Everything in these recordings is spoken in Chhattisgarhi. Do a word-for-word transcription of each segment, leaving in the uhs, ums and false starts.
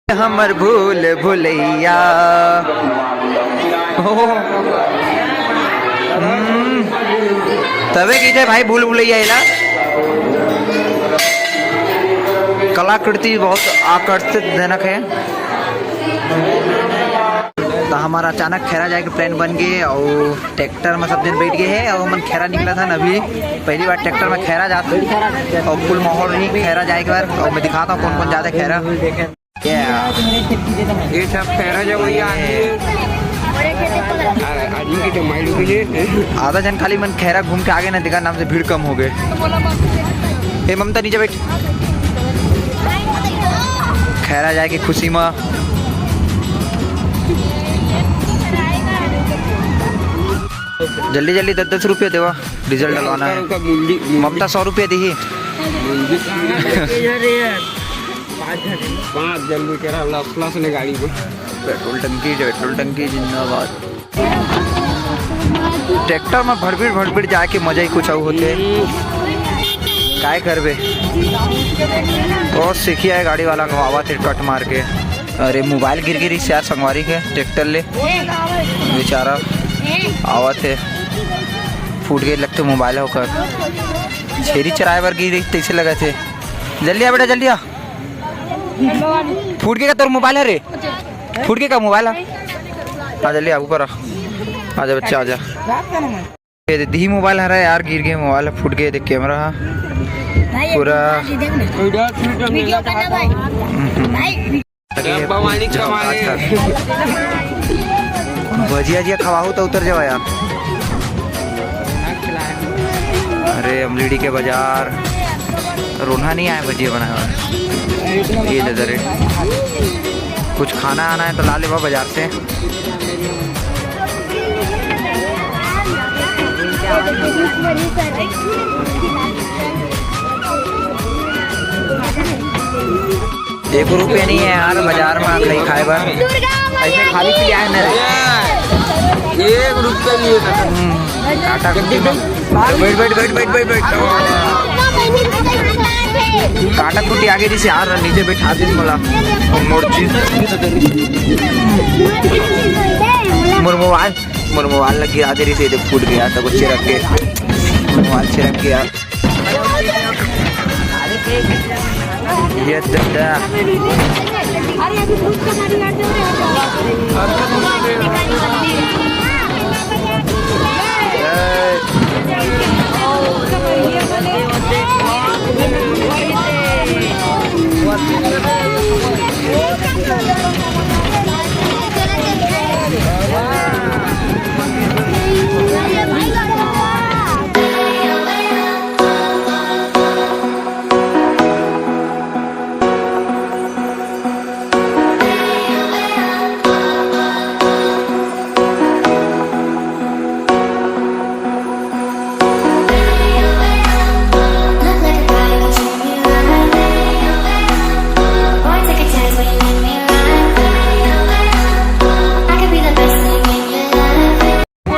हमर भूल भुलैया। हो। हम्म। तबे कहिथे भाई भूल भुलैया एला। कलाकृति बहुत आकर्षित जनक है। तो हमारा अचानक खैरा जाए के plan बन गए और ट्रैक्टर में सब जन बैठ गए हैं और हमन खैरा निकला था ना अभी। पहली बार ट्रैक्टर में खैरा जाता हूँ और full माहौल रही खैरा जाए के बाद। और मैं दिखाता हूँ कौन कौन जाता है खैरा। ये सब खैरा जब वही आदमी है। आ-, आदमी की तो माइंड के लिए। आधा जन खाली मन खैरा घूम के आगे ना देखा, नाम से भीड़ कम हो गए। ए ममता, नीचे बैठ। खैरा जाए की खुशी में जल्दी जल्दी दस दस रुपये देवा, डीजल डलवाना है। का मुंडी, मुंडी। ममता सौ रुपये दी ही। मुंडी। पाँच जन में कह रहा लस लस ने गाड़ी में। पेट्रोल टंकी, पेट्रोल टंकी जिंदाबाद। ट्रैक्टर में भड़बीड़ भड़बीड़ जाके मजा ही कुछ और होते। काय करबे? बहुत सीखिया है गाड़ी वाला, खवावा थे कट मार के। अरे मोबाइल गिर गिरी यार संगवारी के ट्रैक्टर ले। बेचारा आवत है, फूट गए लगते मोबाइल होकर। छेरी चराए बर गिरी तैसे लगा थे। जल्दी आ बेटा, जल्दी आ। फूट के का तोर मोबाइल है रे? फूट के का मोबाइल है? आ जल्दी आ, ऊपर आ। आजा बच्चा, आजा। ये दे, दी मोबाइल हरा यार, गिर गए मोबाइल, फूट गए देख कैमरा। पूरा वीडियो करना भाई। हम्म। भवानी कमाए। अच्छा। भजिया जिया खवाहू तो उतर जावा यार। अरे अमलीडी के बाजार, रोन्हा नहीं आया भजिया बनाए वाला। ये दे दे रे, कुछ खाना आना है तो ला लेवा बाजार से। एक रुपया नहीं है यार बाजार में कहीं खाए बर। ऐसे खाली पी आए ना रे। एक रुपया नहीं है। हम्म, काटा कुटी में। बैठ, बैठ, बैठ, बैठ, बैठ, बैठ। काटा कुटी आगे जैसे यार नीचे बैठा दे मोला। मोर चीज, मोर मोबाइल, मोर मोबाइल लग गया, आधे से फूट गया, तो कुछ छिड़क के, मोबाइल छिड़क गया। ये दादा।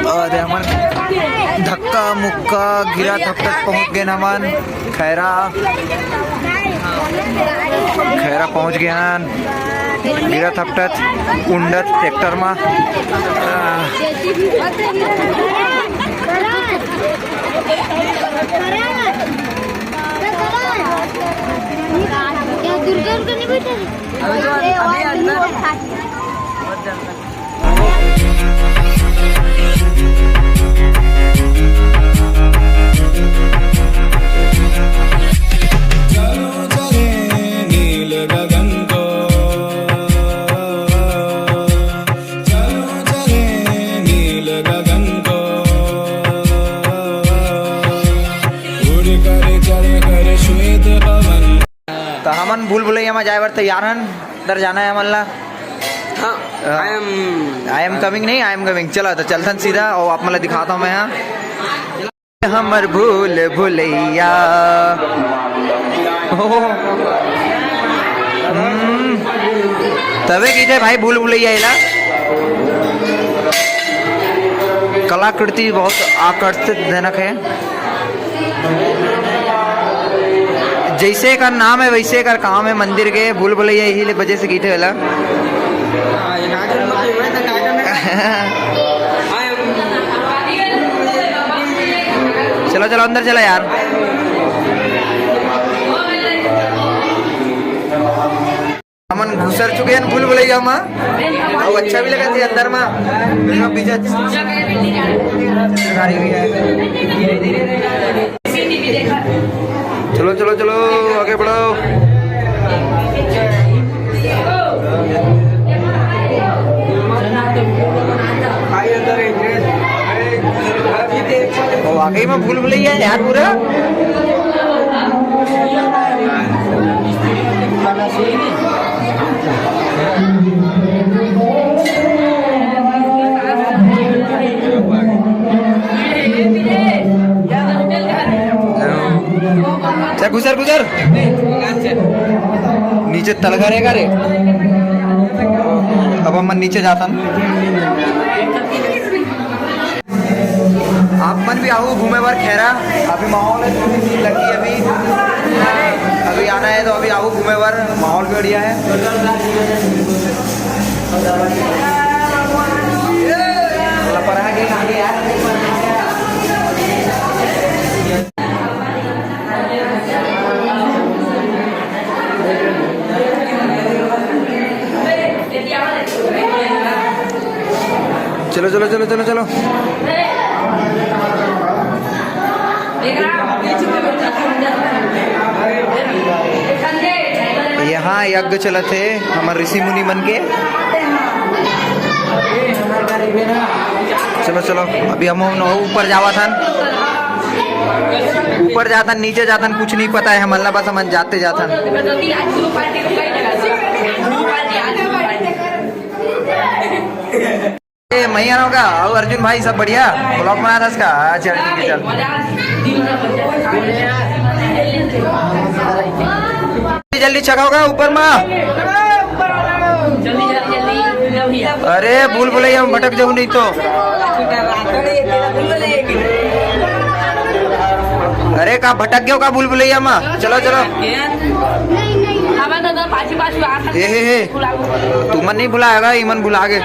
अरे हमन धक्का मुक्का गिरा थपटत पहुंच गए हमन खैरा। खैरा पहुंच गए हन, गिरा थपटत उंडत ट्रैक्टर मा। क्या दुर्गा उर्गा नहीं बैठा है? अभी तो, अभी अंदर। चलो चले नील गगन को, चलो चले नील गगन को, उड़ कर चढ़ कर श्वेत पवन। तो हमन भूल भुलैया में जाए बर तैयार हन। इधर जाना है हमन ला। हाँ, हाँ। I am, I am coming नहीं, I am coming। चला तो चलथन सीधा और आप मन ला दिखाता हूँ मैं यहाँ। हमर भूल भुलैया। हो। हम्म। तबे कहिथे भाई भूल भुलैया एला। कलाकृति बहुत आकर्षित जनक है। जइसे एकर नाम हे, वइसे एकर काम हे मंदिर के। भूल भुलैया इही ले बजे से कहिथे एला। चलो, चलो, अंदर चला यार। हमन घुसर चुके हन भूल भुलैया मा। अउ अच्छा भी लगथे अंदर मा। देखो पीछे चित्रकारी भी हे। चलो, चलो, चलो, आगे बढ़ो। ओ, वाकई में भूल भुलैया हे यार पूरा। चल, गुजर, गुजर। नीचे तलघर हे का रे? अब हमन नीचे जाथन। आप मन भी आहू घूमे बर खैरा, अभी माहौल हे थोड़ी सी लगी अभी, अभी आना हे तो अभी आहू घूमे बर, माहौल भी बढ़िया हे। थोड़ा पर आगे, आगे यार। चलो, चलो, चलो, चलो, चलो। यहाँ यज्ञ चलत हे हमर ऋषि मुनि मन के। चलो, चलो, अभी हम ऊपर जावत हन। ऊपर जातन, नीचे जातन, कुछ नहीं पता हे हमन ला, बस हमन जाते जातन। ए, मैया हो का? अउ अर्जुन भाई, सब बढ़िया? Vlog बना रहा इसका? हाँ, चल, ठीक हे, चल। जल्दी छका होगा ऊपर मा। अरे, भूल भुलैया में भटक जाहू नहीं तो। अरे, का भटक गयो का भूल भुलैया मा? चलो, चलो। ए, हे, हे। तुमन नहीं भुलाएगा, इमन भुला गे।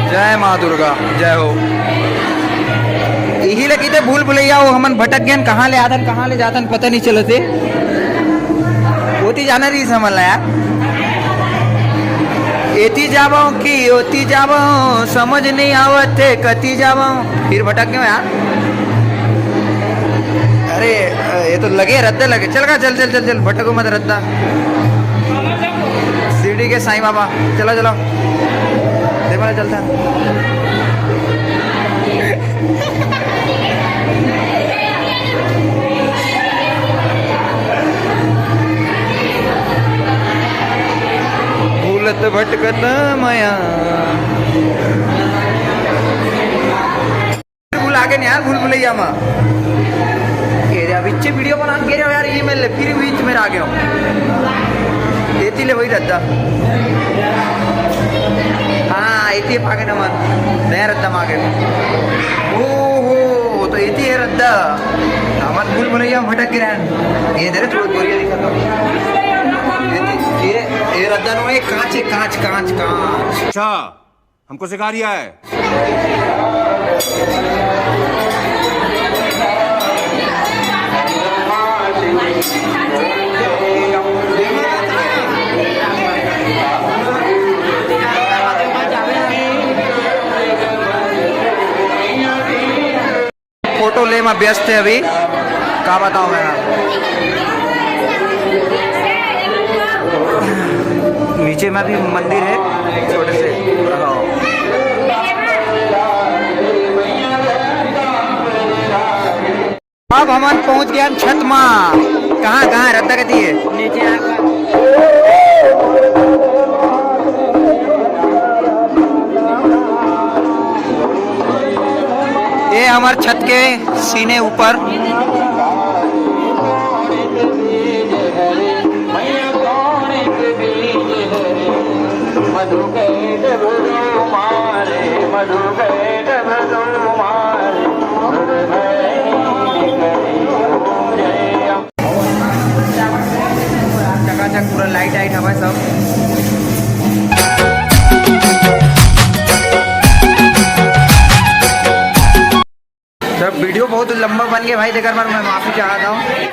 जय माँ दुर्गा, जय हो। इही ले कहिथे भूल भुलैया, वो हमन भटक गेन, कहाँ ले आथन, कहाँ ले जाथन, पता नहीं चलत हे। ओती जाना रहिस हमन ला यार। एती जावं कि ओती जावं, समझ नहीं आवत हे कती जावं। फिर भटक गेंव यार। अरे, ये तो लगे, रद्दा लगे। चल का, चल, चल, चल, चल, भटको मत रद्दा। शिरडी के साईं बाबा, चलो, चलो। दे मला चलता। भूलत भटकत मया। भूल आगे नहीं यार, भूल भुलैया मा। ये रे, अब इच्छे video बना के रे यार, ये मेले फिर बीच में आ गयो। एती ले वही रद्दा। हाँ, एती पागे नमन। नया रद्दा मागे। ओहो, तो एती हे रद्दा। हमन भूल भुलैया में भटक गे रहेन। ये दे रे, थोड़ा गोरिया दिखा तो। एती, ये, ये रद्दा नो, ये कांच हे, कांच, कांच, कांच। अच्छा, हमको सिखा रिया है। फोटो ले में व्यस्त हे अभी, का बतावं मैं। नीचे में भी मंदिर हे छोटे से। हाँ। अब हमन पहुंच गेन छत मा। कहाँ, कहाँ रद्दा कती हे? नीचे आ। ये हमर छत के सीने ऊपर। टाइट हवय सब। सब वीडियो बहुत लंबा बन गया भाई, तेकर बर मैं माफी चाहत हूँ।